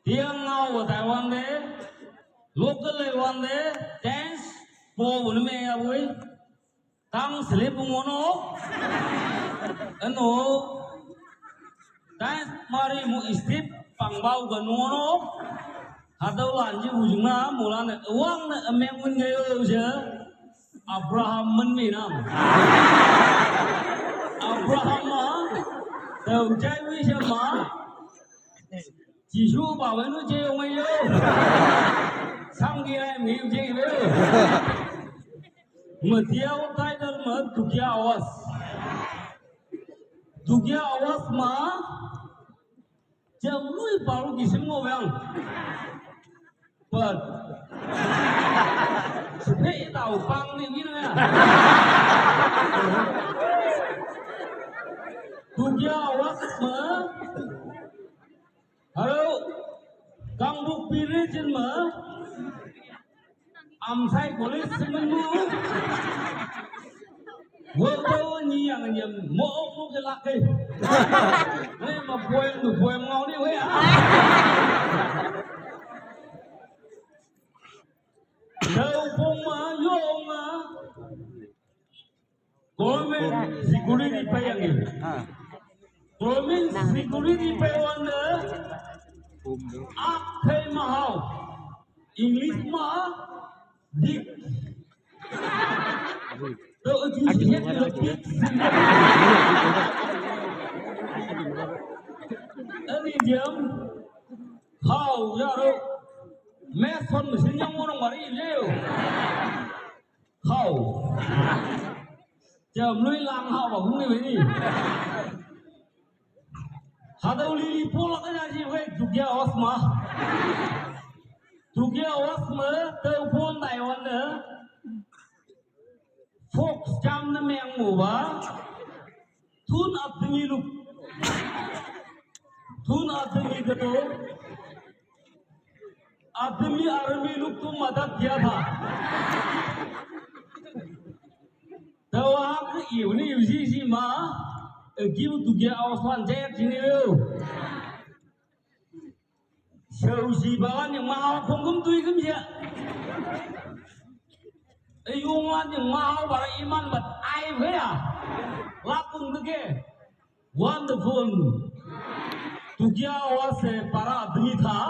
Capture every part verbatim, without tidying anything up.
Tiang ngau wa Taiwan de, local le wan de, dance po wun me ya wui. Tang slip ngono. Ano. Dance mari mu step pangbau ga ngono. Hadau lan ji wujung na mulan wang na ameng mun ngayo je. Abraham men mi nam. Abraham ma. Tau jai wi je ma. Jisu ba wen u je yong yo. Sang gi ai mi je yo. Matiau title ma Dugia Awas. Dugia Awas ma. Jam lui baru gisim ngo yang. But. Sepe tau pang ni ni ya. Dugia Awas ma. Hello. Kang buk piri jin ma. Am sai police semen mu. Wo wo ni yang nyam mo mo ke lak ke. Ni ma boy nu boy ngau ni we. Dau pung ma yo ma. Government security pay yang ni. Government security pay wan de. Ak thai mahau. English ma dik. To uju sihat lo dik. Ani diam. Hau ya ro. Meson mesin yang orang mari leo. Hau. Jam lui lang hau ba hung ni ni. Hadau li li polak na ji wei Dugia Awas ma. Dugia Awas ma tau pon Taiwan de. Fox jam na meng mu ba. Tun admi luk. Tun admi ke to. आदमी आर्मी लोग को मदद किया था। Tawak iu ni iu si si ma. Agi u Dugia Awas wan jek sini yo. Sau si bawan yang mau kong kum tui kum sia. Iu wan yang mau bara iman bat ai ya. Lakung dege. Wonderful. Dugia Awas se para admi tha.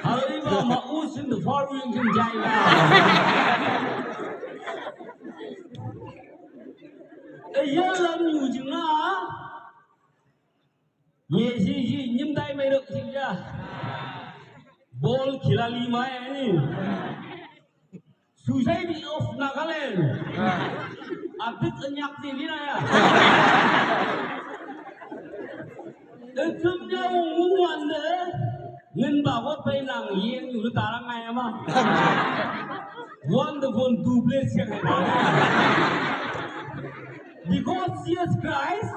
Hari ba ma usin the following jin jai ba. Iya lam yu jing na. Ye si si nyim dai mai rok si ya. Bol khilali mai ni. Society of Nagaland. Abit nyak di ni na ya. Etum nya ung wan de. Ngin ba wat pai nang yeng yu tarang ngai ma. Wonderful double siang. Because Jesus Christ.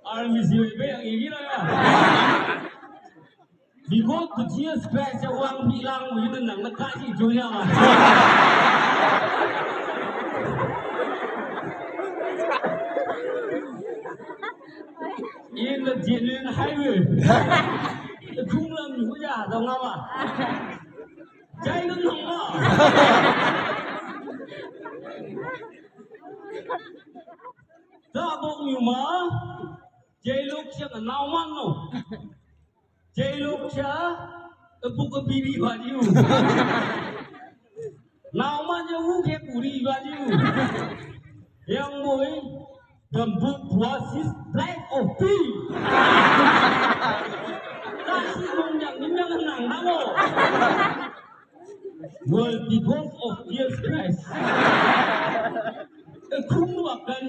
Army si be yang ini na ya. Because the Jesus Christ ya wang bilang begitu nang lekat si Julia mah. In the genuine highway. The kung lam yu ya dong apa? Jai dong dong ma. Da bok yu ma. Jai lok siang nau man no. Jai lok cha, ebu ke biri baju. Nama je wu ke kuri baju. Yang boy, gembuk buasis black of tea. Kasi mong yang nyang nang namo. Well, because of Jesus Christ. Ekung wa kan.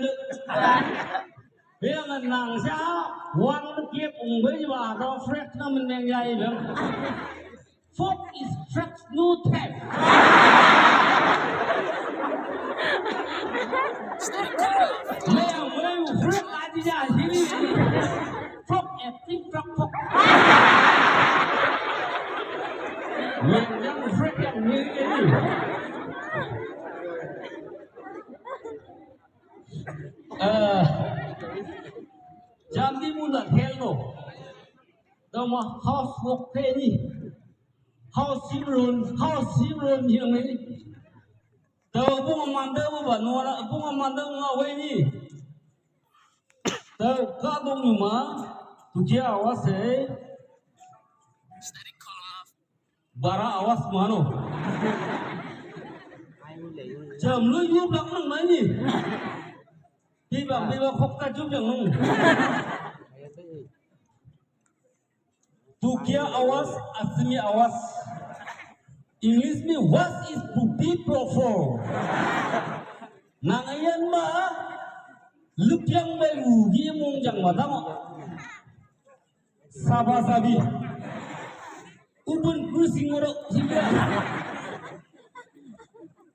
Bia ngan nang sia, wang kiep ung bai ba, dong fresh na men meng yai bia. Folk is fresh no test. Meng meng fresh aja ya sini. Folk acting folk folk. Meng yang fresh yang ni ni. Eh, jam di muna hell no. Tama house work pe ni. House simron, house simron yang ni. Tau bunga manda bu ba nuara bunga manda bunga wai ni. Tau kadong ni ma, tukia awas eh. Bara awas mano. Jam lu yu bang nang mani. Tiba tiba kok ka jum jang nung. Tukia awas, asmi awas. English mi was is to be proper. Nang ayan ma, lupyang mai ugi mong jang matama. Saba sabi. Ubun kursi ngorok higa.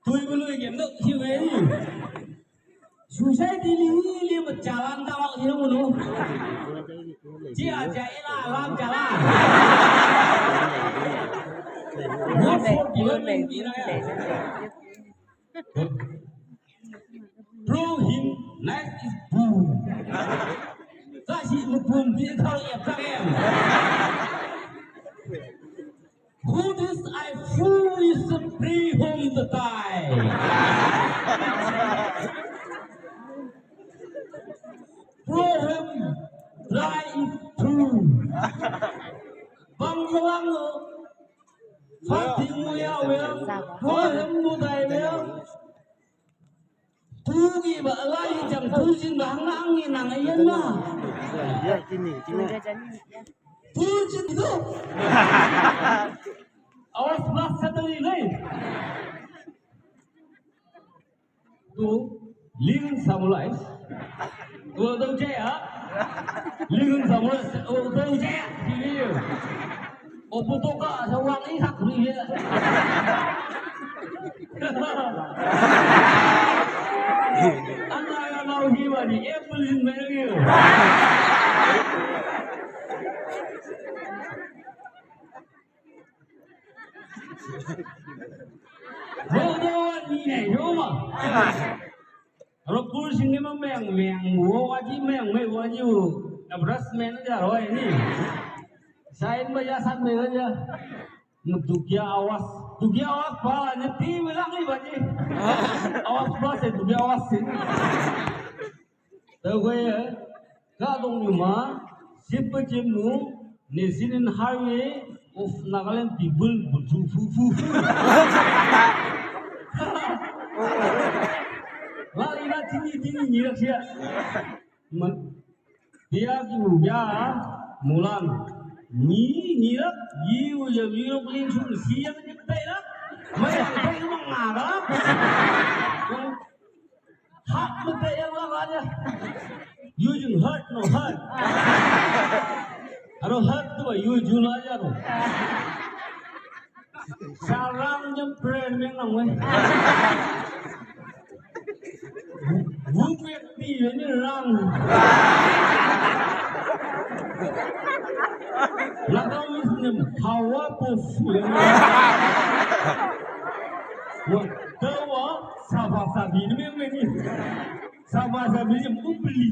Tui bulu ikan tu higa ni. Susah dili hili berjalan tawak higa mulu. Ci aja ila alam jalan. Ngorok higa ni kira ya. Bro him nice is boom. Kasi mupum di thau ya pakem. Who this I fool is the free home the tie. Bro him dry is true. Bang bang. Fating mu ya wel. Bro him mu dai wel. Tugi ba lai jam tujin ba hang nang ni nang ayan ma. Ya kini kini. Tujin tu. Awas bas satu ni lai. Tu lin samulai. Wo dong jaya. Lin samulai wo dong jaya. Sini. Opo toka sa wang ihak ni ya. Ana ya mau hiwa ni apple in mereng ya. Ho do ni ne yo ma. Aro pul sing ni ma meng meng wo waji meng meng waji wo. Abras men ja roi ni. Sain ba ya san men ja. Dukia awas. Dukia awas ba ni ti bilang ni baji. Awas ba se dukia awas sih. Tau gue ya. Ka dong ni ma. Siapa jemu. National Highway of Nagaland people. Butu fu fu fu. Lali na tini tini nyirak sia. Ma, dia ki ya mulan. Ni nyirak, yi u ya nyirak ling sung siang ni tai la. Mai tai mang ngara. Hak mete yang lah aja. You jung hurt no hurt. Aro hurt tu you jung aja no. Sarang jam pren meng nang weh. Bukit di ini rang. Lakau is nem hawa pus. Wah, tawa saba sabi ni meng meng ni. Saba sabi ni meng beli.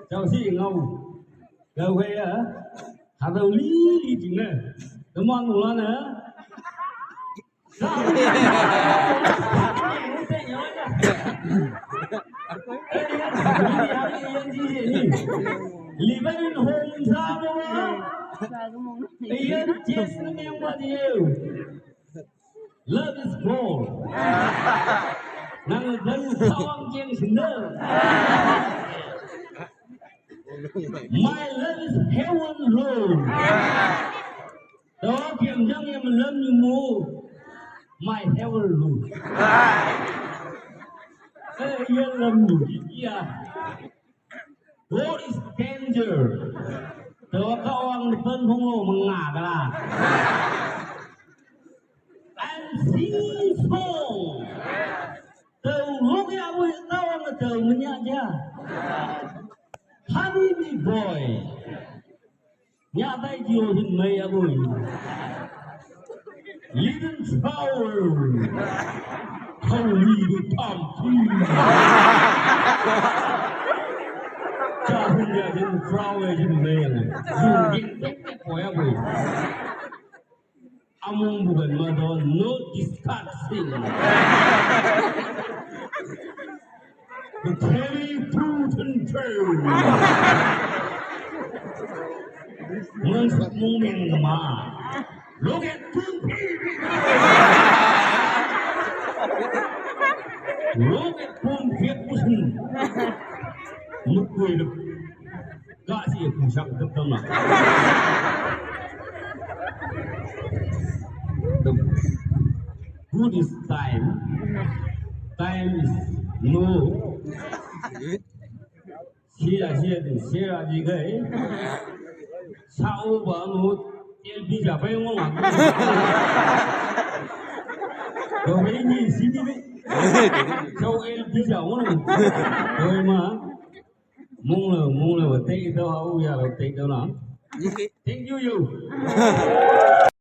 Jauh si ngau. Gawai ya. Hadau li li jing ne. Teman ulan ya. Living home sama. Iya, yes, ni yang buat dia. Love is gold. Nang dan sawang yang sendal. My love is heaven road. Tawang piang jang yang love ni mu. My heaven road. Eh, iya love ni. Iya. What is danger? Tawang kawang depan hong lo mengah kala. I'm singing song. Tau lo ya bu tawang tau menya ja. Honey bee boy. Nya tai jiu hin mai ya bu. Living flower. How we do come to. Punya jin frau ya jin meng. Jin gin tek tek koya bui. Amung bukan mado no discussing. The Terry Bruton Trail. Mun mung ming ma. Look at Pum Pum. Look at Pum Pum. Mukui look. Kasi kusang tetama. The good is time. Time is no. Sia sia di sia di gai. Sao ba no. L P ja pai ngong. Ko bai ni sini ni. Sao L P ja ngong. Ko ma. Mung le mung le wa te do au ya lo te do na. Thank you you.